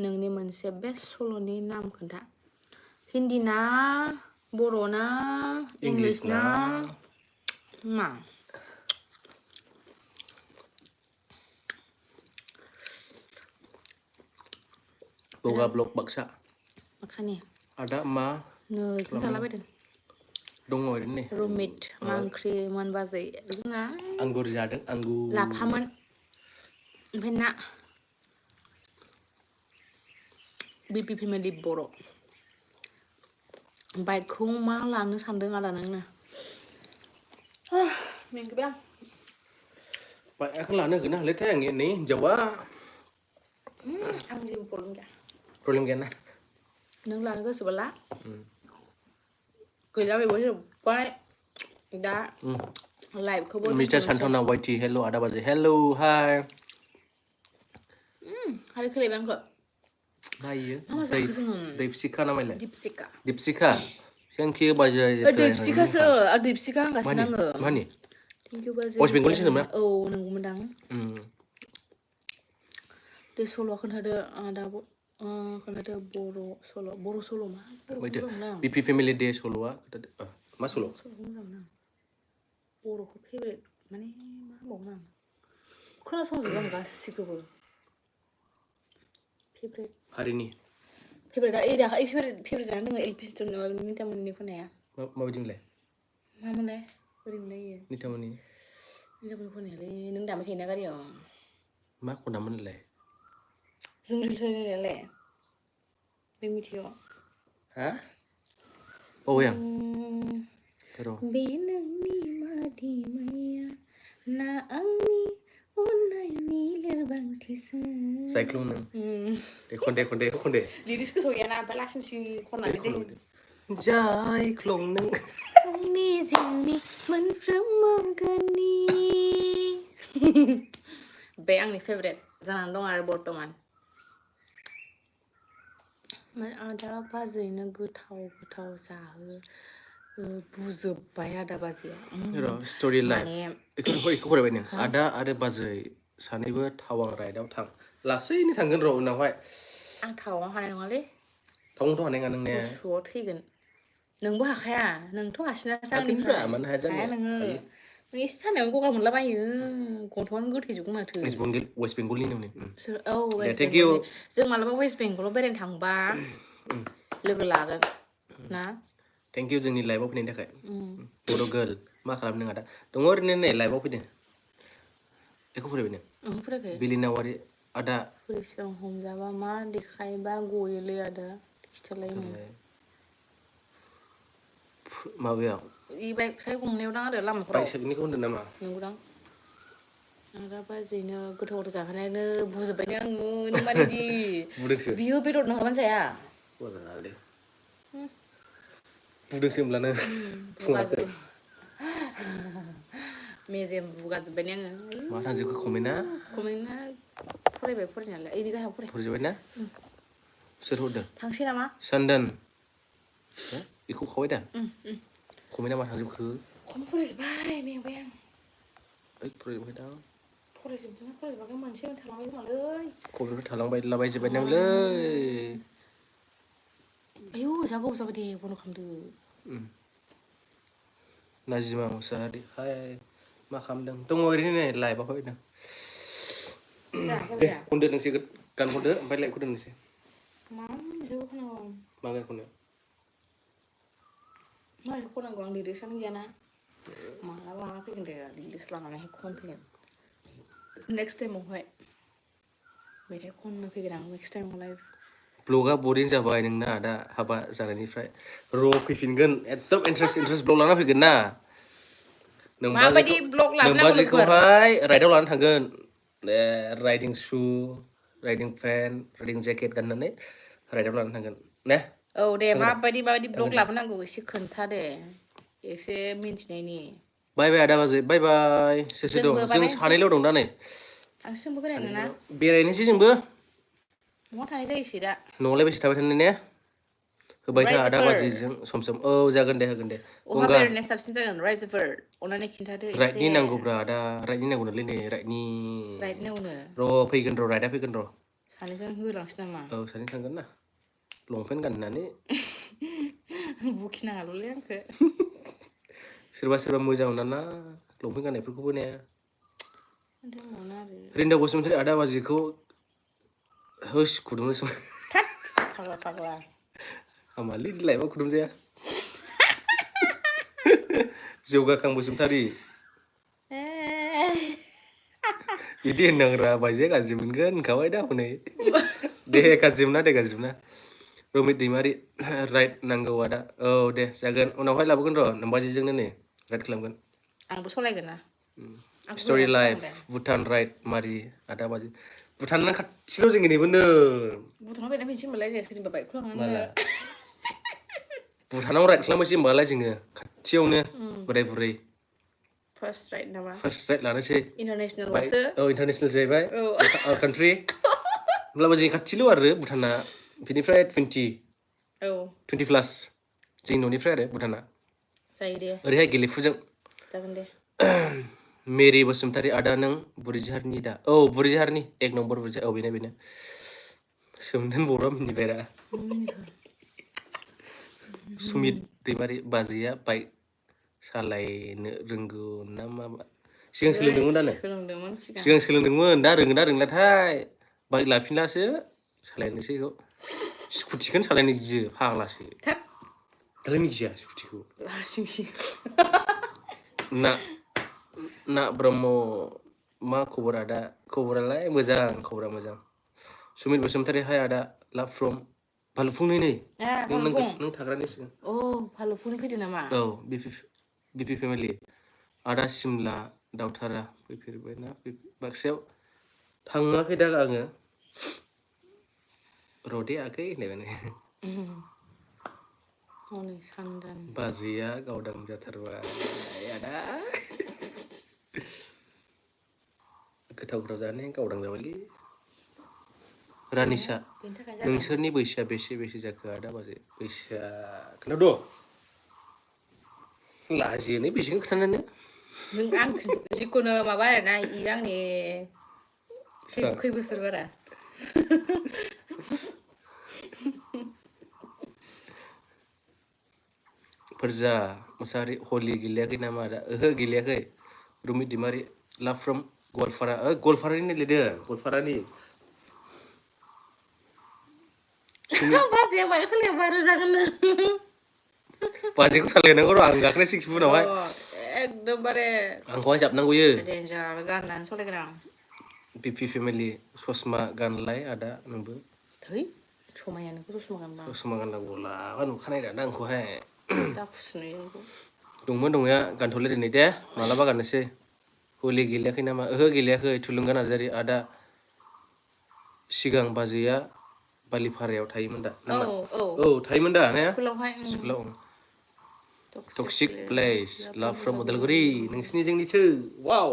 नोंनि मोनसे बेस्ट सल'नि नाम खोन्था हिन्दी ना बर' ना इंलिश ना मा Boga blok बाक्सानि ada मा नै खोन्थालाबायदों दङ ओरैनो रुमित मा ओंख्रिमोन बाजै जोंना आंगुर जादों आंगुर लाफामोन ओमफ्राय ना बिपि फेमिलि बर' बाइकखौ मा लानो सानदों आदा नोंनो मेंबाय आं बाइकखौ लानो होगोन ना होलायथाय आंनि नै हिन्जावा आं जेबो प्रब्लेम गैया ना नों लानो गोसोबा ला गैला बेबो जोब्बाय दा लाइभखौबो मिस्टार दोनथ'नोसै सान्थना वाइटि हेल' आदा बाजै हेल' हाय आरो खोलायबाय आंखौ मायो मा जाखो जोङो दैपसिखा नामायलाय दिपसिखा दिपसिखा थेंक इउ बाजै दैपसिखासो दैपसिखा होनगासिनो आङो मानि थेंक इउ बाजै वेस्ट बेंगलनिसो होनदोंना औ नंगौमोनदां दे सल'आ खोन्थादो आदाबो खोन्थादो बर' सल' मा बायदो बिपि फेमिलि दे सल'आ मा सल' सल'खौ मोजां मोनो आं बर'खौ फेभरेट माने मा होनबावनो आं खोनासंजोबो आं गासिखौबो फेभरेट हारिनि फेभरेटआ दाखालि फेभरेट जानानै दङ एल पि स्ट'र नितामनिनि खननाया माबायदिमोनलाय मामोनलाय बोरै मोनलायो नितामनि खननायालै नों दाबाय थायोना गारियाव मा खनामोनलाय जों रिल होनायालाय बे मिथियो Hah? Oh yang. Pero. बे नोंनि मादिमाया ना आंनि अननायनि लोरबांथिसो Cyclone nang. Konde. लिरिक्स गोसोआव गैयाना ओमफ्राय लासिंसिं खननानै दै Jai klong nang. आंनि जिउनि मोनफ्रोमबो गाननि बे आंनि फेभरेट जानानै दं आरो बर्तमान आदा बाजैनो गोथाव जाहो बुजोब्बाय आदा बाजैया Ro story life. माने Ikut फरायबाय नों. Ada आरो बाजै सानैबो थावां राइडआव थां. लासैनो थांगोन र' उनावहाय. आं थावां हानाय नङालै थावांथ' हानाय नङा नोंने. गुसुआव थैगोन नोंबो हाखाया नोंथ' हासिनासो हागोनब्रा, आंनिफ्राय मानो हाया जानो? हाया नोङो हायो। नों एसे थानायावनो गगा मोनलाबायो गन्थङानो गोथैजोबगोन माथो वेस्ट बेंगलनि नों. औ वेस्ट thank you. बेंगलनि जों मालाबा वेस्ट बेंगलाव बेरायनो थांबा लोगो लागोन ना Thank you जोंनि लाइभआव फैनायनि थाखाय. बर' गर्ल मा खालामदों आदा? दङ ओरैनो नै लाइभआव फैदों. बेखौ फरायबाय नों? फरायाखै बिलिनावारि आदा. पुलिसजों हमजाबा मा देखायबा गयोलै आदा खिथालायनो माबायाव इ बाइक साइ गंनायाव दां आरो लामाफोराव बाइसाइकनिखौ होनदों नामा? नंगौदां आदा बाजैनो गोथाव जाहोनायानो बुजोब्बायनो आङो नों मानिदि बुदोंसो? बियो बेदर नङाबानो जाया वालाले. बुदोंसो होमब्लानो फुङाखै. मेजेम बुगाजोब्बाय आङो मा थांजोबखो कमेन्टआ? कमेन्टआ फरायबाय फरायनायालाय इनि गाहायाव फराय फरायजोब्बाय ना? सोर हरदों? थांसै नामा सानदान. बेखौ खावाय दा? कमेन्टआ मा थांजोबखो? खम फरायजोब्बाय मेंबाय आं ओइ फरायजोब्बाय दां. फरायजोबदोंना फरायजोबाखै मोनसे थालांबाय खोमालै कमेन्टफोर थालांबाय लाबायजोब्बाय नोंलै. आयौ जा गोबाव जाबाय दे बन्द' खालामदो. नाजिमा मुसाहारि हाय मा खालामदों? दङ ओरैनो नै लाइभआव फैदों. दे खनदो नोंसो गान खनदो ओमफ्राय लाइभखौ दोननोसै. मा मेथाइखौ खननांगौ? मा गान खननो? मा मेथाइ खननांगौ आं लिरिक्सआनो गैयाना मालाबा लाना फैगोन दे लिरिक्स लानानैहाय खनफैगोन नेक्स्ट टाइमावहाय मेथाइ खननो फैगोन आं नेक्स्ट टाइमाव लाइभ ब्लगा बरिं जाबाय नोंना दा हाबा जानायनिफ्राय र' फैफिनगोन एकदम इन्ट्रेस्ट ब्लग लाना फैगोन ना माबायदि ब्लग लाबोनांगौ लोगोफोर नोंबाजैखौहाय राइडआव लाना थांगोन राइडिं शु राइडिं पेन्ट राइडिं जेकेट गाननानै राइडआव लाना थांगोन ने औ दे माबायदि ब्लग लाबोनांगौ एसे खोन्था दे एसे मिन्थिनायनि बाय बाय आदा बाजै बाय बाय सोर सोर दं जों सानैल' दं दा नै जोंबो बेरायनो ना बेरायनोसै जोंबो न'आव थानाय जायोसै दा न'आवलाय बेसे थाबाय थानो ने होबाय था आदा बाजैजों सम सम औ जागोन दे होगोन दे अहा बेरायनाया साबसिन जागोन रायजोफोर अननानै खिन्थादो एसे राइडनि नांगौब्रा आदा राइडनि नांगौ नालाय नै राइडनि र' फैगोन र' राइडआ फैगोन र' सानैजों होलांसै नामा औ सानैजों थांगोन ना लंपेन्ट गाननानै बुखिनाङाल'लै आंखो सोरबा मोजां मोना ना लंपेन्ट गाननायफोरखौबो ने रिन्दा बसुमतारी आदा बाजैखौ होस खुदुमनोसै फाग्ला हामालै लाइभआव खुदुमजाया जौगाखां बसुमतारी बिदि होननांग्रा बायजोआ गाज्रि मोनगोन होनखाबाय दा हनै दे गाज्रि मोना रमित दैमारि राइड नांगौ आदा औ दे जागोन उनावहाय लाबोगोन र' नोंबाजैजोंनो नै राइड खालामगोन आंबो सलायगोन ना स्ट'रि लाइफ भुटान राइड मारि आदा बाजै भुटाना खाथियाव जोंनि नैबो नो भुटानाव बेरायना फैनोसै होनबालाय जों सोरनिबा बाइकखौ लांनानै भुटानाव राइड खालामनोसै होनबालाय जोङो खाथियावनो बोराय बुरै फार्स्ट राइड नामा फार्स्ट राइड लानोसै इन्टारनेसनेलसो औ इन्टारनेसनेल जाहैबाय आवर कान्ट्रि होमब्लाबो जों खाथिल' आरो भुटाना बिनिफ्राय 20 प्लास जोंनि न'निफ्राय आरो भुटाना जायो दे ओरैहाय गेलेफुजों जागोन दे मेरि बसुमतारी आदा नों बुरिजाहारनि दा औ बुरिजाहारनि 1 नम्बर बुरिजाहार औ बेनो सोमदोन बर'आ मिनिबायरा सुमित दैमारि बाजैया बाइक सालायनो रोंगौ ना मा सिगां सोलोंदोंमोन दानो सिगां सोलोंदोंमोन दा रोंगोन ना रोंलाथाय बाइक लाफिनलासो सालायनोसै बेखौ स्कुटिखौनो सालायनो गियो फाग्लासो दालाय मिथिया स्कुटिखौ ना ब्रह्म मा खबर आदा खबरालाय मोजां खबरा मोजां सुमित बसुमतारी हाय आदा लाभ फ्रम भालुफुंनि नै भालुफुं नों थाग्रानि सिगां भालुफुंनि फैदो नामा औ बिपि फेमिलि आदा सिमला दावथारा फैफेरबायना बाक्सायाव थाङाखै दा आङो रदेयाखै होनलायबाय हनै सानदान बाजैया गावदां जाथारबाय आदा गोथाव जानो गावदां जाबायलै रानिसा बेनि थाखाय जादों नोंसोरनि बैसोआ बेसे जाखो आदा बाजै बैसोआ खोन्थाद' लाजियोलै बेसेखौ खोन्थानोनो नों आं जिखुनु माबा आरोना इयो आंनि खै बोसोर बारा फोरजा मुसाहारि हलि गेलेयाखै नामा आदा ओहो गेलेयाखै रुमि दैमारि लाभ फ्रम गवालपारा गवालपारानि लिरदों गवालपारानि बाजैया मायाव सालाया भाइरेल जागोन बाजैखौ सालायनांगौ र' आं गाखोनाय सिक्स उनावहाय एकदमबारे आंखौहाय जाबनांगौयो डेन्जार गाननानै सालायगोन आं बिपि फेमिलि ससमा गानलाय आदा नोंबो थै समाया नोंखौ ससमा गानबा ससमा गाननांगौ लाबा नुखानाय दा आंखौहाय दा खुसुनो नोंखौ दंमोन दंनाया गानथ'लै दिनै दे मालाबा गाननोसै हलि गेलेयाखै नामा ओहो गेलेयाखै थुलुंगा नार्जारि आदा सिगां बाजैया बालिपारायाव थायोमोन दा नामा औ थायोमोन दा ने स्कुलाव टक्सिक प्लेस लाभ फ्रम उदालगुरि नोंसिनि जोंनिसो वाव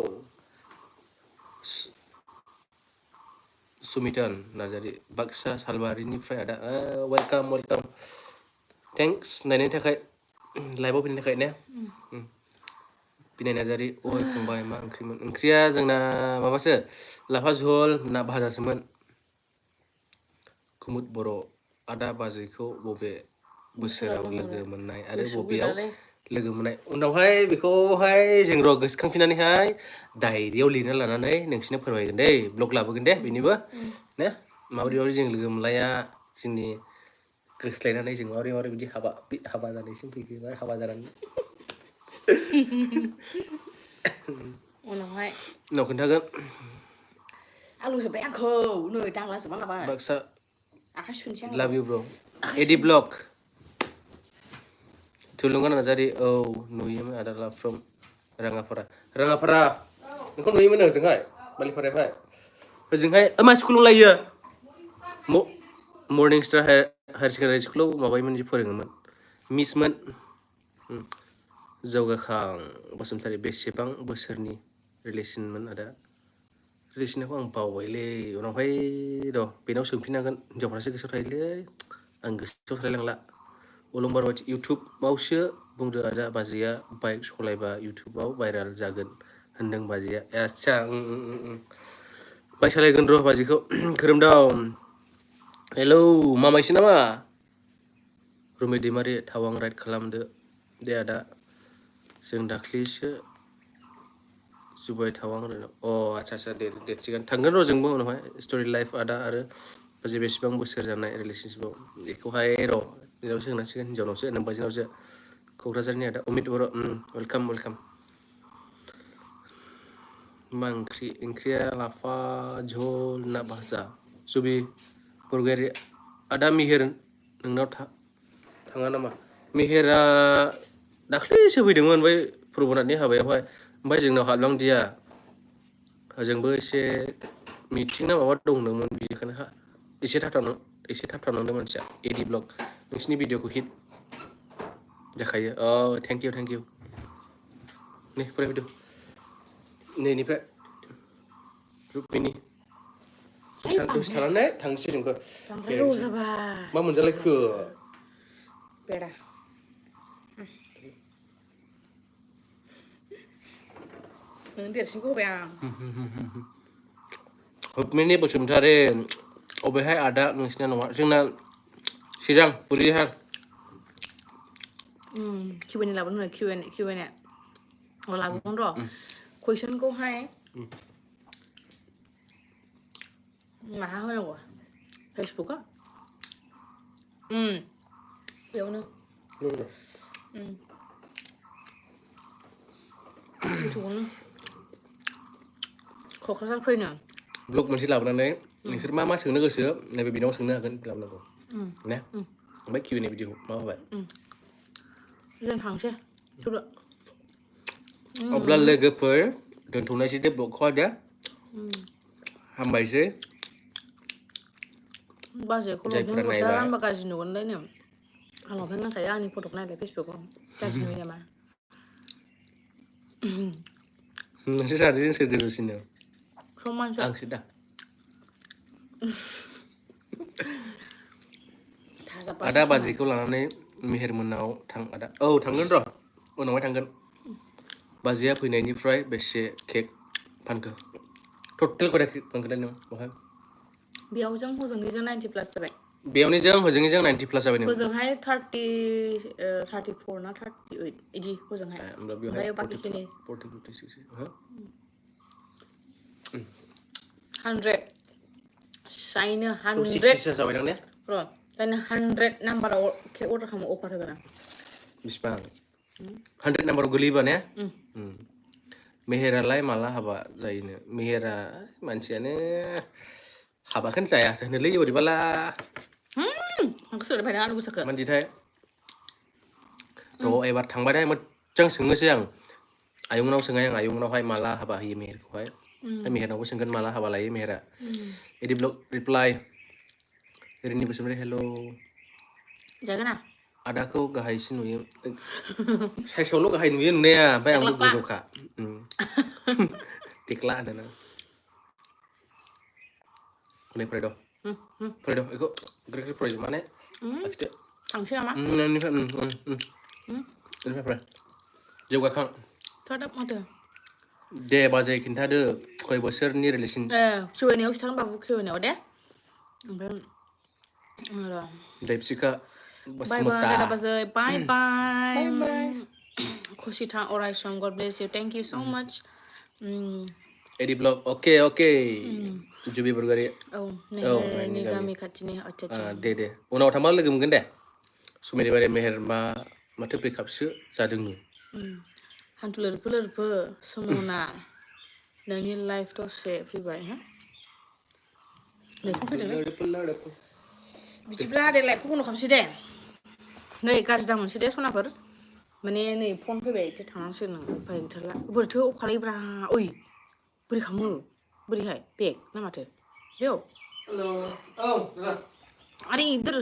सुमितन नार्जारि बाक्सा सालबारिनिफ्राय आदा वेलकाम थेंक्स नायनायनि थाखाय लाइभआव फैनायनि थाखाय ने बिनाय नार्जारि अय फंबाय मा ओंख्रिमोन ओंख्रिया जोंना माबासो लाफा झल ना भाजासोमोन कुमुद बर' आदा बाजैखौ बबे बोसोराव लोगो मोननाय आरो बबेयाव लोगो मोननाय उनावहाय बेखौहाय जों र' गोसोखांफिननानैहाय डायरियाव लिरना लानानै नोंसिनो फोरमायगोन दे ब्लग लाबोगोन दे बेनिबो ने माबोरै जों लोगो मोनलाया जोंनि गोसोलायनानै जों माबोरै बिदि हाबा जानायसिम फैखो हाबा जानानै उनाव खोन्थागोन आलु जोब्बाय आंखौ नै दांला जोबा लाबाय बाक्सा आखाइ सुनोसै आं लाभ इउ ब्र एडि ब्लग थुलुंगा नार्जारि औ नुयोमोन आदा लाभ फ्रम राङापारा नोंखौ नुयोमोन ओजोंहाय बालिपारायावहाय ओजोंहाय मा स्कुलाव लायो मर्निं स्टार हायार सेकेन्डारि स्कुलाव माबायोमोन जि फोरोङोमोन मिसमोन जौगाखां बसुमतारि बेसेबां बोसोरनि रिलेसनमोन आदा रिलेसनखौ आं बावबायलै उनावहाय र' बेनाव सोंफिननांगोन हिनजावफ्रासो गोसोआव थायोलै आं गोसोआव थालायलांला अलंबार बायदि इउटुबावसो बुंदो आदा बाजैया बाइक सलायबा इउटुबाव भाइराल जागोन होनदों बाजैया आदसा बाइक सालायगोन र' बाजैखौ खोरोमदाव हेलौ मामायसो नामा रुमि दैमारि थावां राइड खालामदो दे आदा जों दाख्लिसो जुबाय थावां आदसा दे थिगानो थांगोन र' जोंबो उनावहाय स्टरि लाइफ आदा आरो बाजै बेसेबां बोसोर जानाय रिलेसनशिपआव बेखौहाय र' जेरावसो होनांसिगोन हिनजावनावसो बाजैनावसो क'क्राझारनि आदा अमित बर' वेलकाम मा ओंख्रिया लाफा झल ना भाजा सुबि बरगयारि आदा मिहिर नोंनाव थाङा नामा मिहिरा दाख्लैसो फैदोंमोन ओमफ्राय प्रभुनाथनि हाबायावहाय ओमफ्राय जोंनाव हाबलांदिया जोंबो एसे मिटिं ना माबा दं होनदोंमोन बेखौनो एसे थाब थांनांदों मानसिया एडि ब्लग नोंसिनि भिडिअखौ हिट जाखायो थेंक इउ नै फरायफैदो नैनिफ्राय रुक्मिनि दसे थानानै थांसै जोंबो मा मोनजालायखो बेरा नों देरसिनखौ होबाय आं रुक्मिनि बसुमतारि अबेहाय आदा नोंसिना न'आ जोंना चिरां बुरिहार किउएनए लाबोनो किउएनए लाबोगोन र' कुइसनखौहाय माहा होनांगौ फेसबुकआव बेयावनो इउटुबावनो क'क्राझार फैनो ब्लग मोनसे लाबोनानै नोंसोर मा सोंनो गोसो नैबे बिनाव सोंनो हागोन लाबोनांगौ Nè. Mấy Q&A video mau vậy. जों थांसै सुरु Ọब्ला लोगोफोर दोनथ'नायसै दे ब्लगखौ दे. हामबायसै. बाजैखौ जायफोरा लंपेन्ट गस्ला नायबाय. गानबा गाज्रि नुगोनलायनो आं लंपेन्ट गानखायो आंनि फट'खौ नायलाय फेसबुकआव गाज्रि नुयो नामा नोंसोर सानैजों सोर गोजौसिन? समानसो आंसो दा. आदा बाजैखौ लानानै मेहेर मोननाव थां आदा. औ थांगोन र'. उनावहाय थांगोन. बाजैया फैनायनिफ्राय बेसे केक फानखो? टटेल खयथा केक फानखो दा नों बहाय? बेयाव जों हजोंनिजों 90+ जाबाय बेयावनिजों हजोंनिजों 90+ जाबाय नों. हजोंहाय 34 ना 38 इदि हजोंहाय होमब्ला बेवहाय ओमफ्राय बाखिखिनि 40 46 हो? 100 साइनो 100 60 जाबाय नों ने? र' दानो 100 नाम्बाराव केक अर्डार खालामो अफार होगोन आं बिसिबां? 100 नाम्बाराव गोलैयोबा ने? मेहेरालाय माला हाबा जायोनो? मेहेरा मानसियानो हाबाखौनो जायासै होनोलै बोरैबाला. आंखौ सोलायबाय आलु गोसाखो मानदिथाय र' एबार थांबाथाय मोजां सोंनोसै आं. आयंनाव सोंहाय आं आयंनावहाय माला हाबा होयो मेहेरखौहाय. मेहेरनावबो सोंगोन माला हाबा लायो Mehera. Eddie blog reply रिनि Basumatary हेल' जागोन ना आदाखौ गाहायसिन नुयो. साइसआवल' गाहाय नुयो नुनाया ओमफ्राय आंबो गोजौखा. टेक्ला होनो फरायद' बेखौ ग्रेग फरायजोब माने लाखिदो. थांसै नामा बेनिफ्राय फराय जौगाखां थादाब माथो दे बाजै खिन्थादो खय बोसोरनि रिलेसन. Q&A खिथागोन बाबु Q&A दे ओमफ्राय र' देबसिका बाय बाय दादा बाजै बाय बाय खसिथा अरायसम गड ब्लेस इउ थेंक इउ सो माच एडि ब्लग अके जुबि बरगयारि औ मेहेरनि गामि खाथिनि अच्छा दे उनाव थांबा लोगो मोनगोन दे. सुमेरि बारि मेहेर माथो ब्रेकआपसो जादोंनो. हान्थु लोरफो समुना नोंनि लाइफ दसे फैबाय हा बिदिब्ला दे लाइफखौ बन्द' खालामसै दे. नै गाज्रि दा मोनसै दे सनाफोर माने नै फन फैबाय एसे थांनांसिगोन नों उफाय गैथारला बोरैथो अफ खालायब्रा ओइ बोरै खालामो बोरैहाय बेग ना माथो बेयाव आरे इधर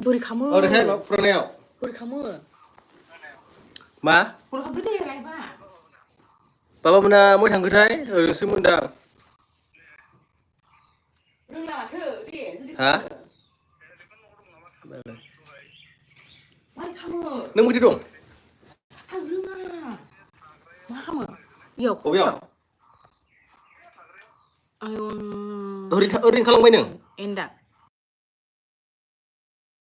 बोरै खालामो ओरैहाय फुरानायाव बोरै खालामो मा बोरै खालामदो दे लाइफआ बाबा मोना बहाय थांखोथाय ओरैसो मोनदां. रोंला माथो दे जुदि हा मारै खालामो नों बोरै दं? आं रोङा मा खालामो बेयाव बबेयाव खरसाव आयं ओरैनो खालामबाय नों? एन्दा